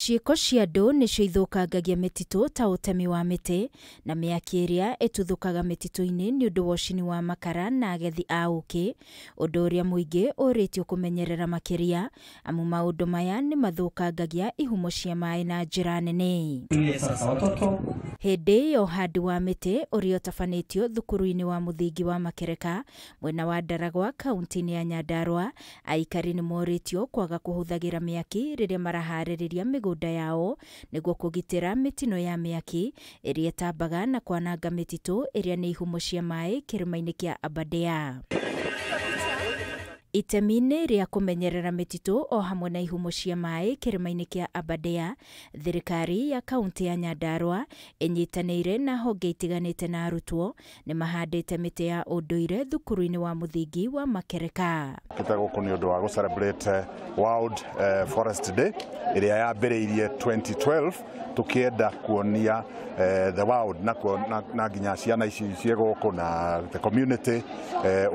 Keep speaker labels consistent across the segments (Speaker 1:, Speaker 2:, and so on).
Speaker 1: Ciĩko cia andũ nĩcio ithũkangagia mĩtitũ ta ũtemi wa mĩtĩ na mĩaki ĩrĩa ĩtuthũkaga mĩtitũ-inĩ nĩ ũndũ wa ũcini wa makara na agethi a ũkĩ, ũndũ ũrĩa mũingĩ ũrĩtio kũmenyerera makĩria, amu maũndũ maya nĩ mathũkangagia ihumo cia maĩ na njĩra nene. Hĩndĩ ya ũhandi wa mĩtĩ ũrĩa ũtabanĩtio thukuru-inĩ wa mũthingi wa Makereka mwena wa Ndaragwa kaunti-inĩ ya Nyandarua, aikari nĩ morĩtio kwaga kũhũthagĩra mĩaki rĩrĩa maraharĩrĩria mĩgũnda yao nĩguo kũgitĩra mĩtino ya mĩaki ĩrĩa ĩtambaga na kwananga mĩtitũ ĩrĩa nĩ ihumo cia maĩ kĩrĩma-inĩ kĩa Aberdare. Itemi-inĩ rĩa kũmenyerera mĩtitũ o hamwe na ihumo cia maĩ kĩrĩma-inĩ kĩa Aberdare, thirikari ya kaunti ya Nyandarua ĩnyitanĩire na honge itiganĩte na arutwo nĩ mahandĩte mĩtĩ ya ũndũire thukuru-inĩ wa mũthingi wa Makereka.
Speaker 2: Kĩte gũkũ nĩ ũndũ wa gũ celebrate World Forest Day ĩrĩa yambĩrĩirie 2012 tukienda kuonia the world na nginya ciana ici ciĩ gũkũ na the community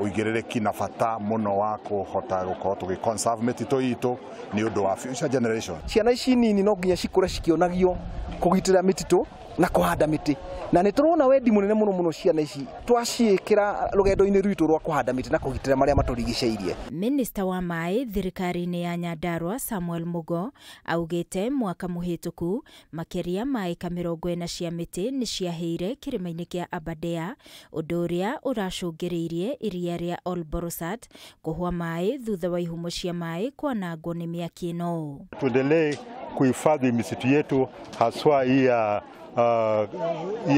Speaker 2: ũigĩrĩrĩki na bata mũno wa kũhota gũkorwo tũgĩ conserve mĩtitũ itũ nĩ ũndũ wa future generation.
Speaker 3: Ciana ici nini no nginya cikũre cikĩonagio kũgitĩra mĩtitũ na kũhanda mĩtĩ, na nĩ tũrona wendi mũnene mũno mũno ciana ici twaciĩkĩra rũgendo-inĩ rwitũ rwa kũhanda mĩtĩ na kũgitĩra marĩa matũrigicĩirie.
Speaker 1: Minista wa maĩ thirikari-inĩ ya Nyandarua Samuel Mugo augĩte mwaka mũhĩtũku makĩria ma ĩka 40 cia mĩtĩ nĩ ciahĩire kĩrĩma-inĩ kĩa Aberdare, ũndũ ũrĩa ũracũngĩrĩirie iria rĩa Olborosat kũhũa maĩ thutha wa ihumo cia maĩ kwanangwo nĩ mĩaki ĩno.
Speaker 4: Tuendelee kuhifadhi misitu yetu haswa hii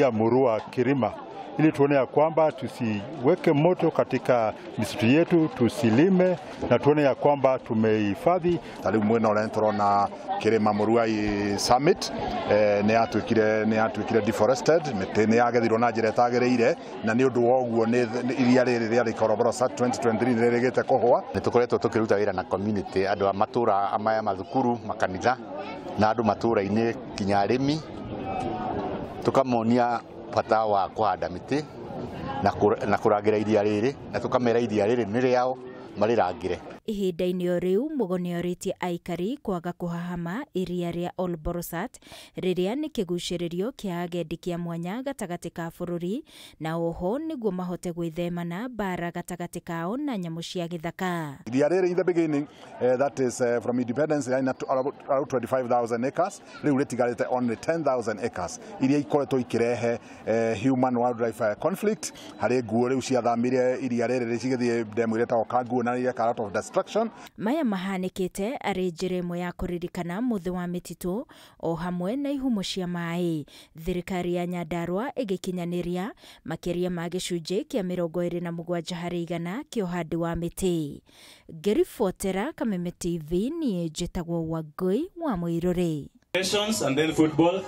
Speaker 4: ya Murua Kirima, ili tuone ya kwamba tusiweke moto katika misitu yetu, tusilime na tuone ya kwamba tumehifadhi.
Speaker 2: Tariu mwena ũrĩa tũrona kĩrĩma Murua Summit nĩ yatuĩkire deforested, mĩtĩ nĩ yagethirwo na njĩra ĩtagĩrĩire, na nĩ ũndũ wa ũguo iria rĩrĩ rĩa Lake Olborosat 2023 nĩ rĩrĩgĩte kũhũa.
Speaker 5: Nĩ tũkoretwo tũkĩruta wĩra na community, andũ a matũra maya, mathukuru, makanitha na andũ matũra-inĩ nginya arĩmi, tukamonia bata wa kũhanda mĩtĩ na kũrangĩra iria rĩrĩ, na tũkamera iria rĩrĩ nĩ rĩao marĩrangĩre.
Speaker 1: Ihinda-inĩ o rĩu Mugo nĩorĩtie aikari kwaga kũhahama iria rĩa Olborosat rĩrĩa nĩ kĩgucĩrĩrio kĩa agendi kĩa mwanya gatagatĩ ka bũrũri, na oho nĩguo mahote gwĩthemana mbara gatagatĩ kao na nyamũ cia gĩthaka.
Speaker 2: Iria rĩrĩ in the beginning, that is from independence around 25,000 acres, rĩu rĩtigarĩte only 10,000 acres iria ikoretwo ikĩrehe human wildlife conflict harĩ nguo rĩu ciathamire iria rĩrĩ cigĩthiĩ ndemu ĩrĩa ĩtagwo Kanguo na ĩreka lot of destruction.
Speaker 1: Maya mahanĩkĩte arĩ njĩra ĩmwe ya kũririkana mũthĩ wa mĩtitũ o hamwe na ihumo cia maĩ. Thirikari ya Nyandarua ĩgĩkinyanĩria makĩria ma gĩcunjĩ kĩa 27 harĩ igana kĩa ũhandi wa mĩtĩ. Ngĩribotera Kameme TV, niĩ njĩtagwo Wangũi wa Mũirũrĩ.
Speaker 6: And then football.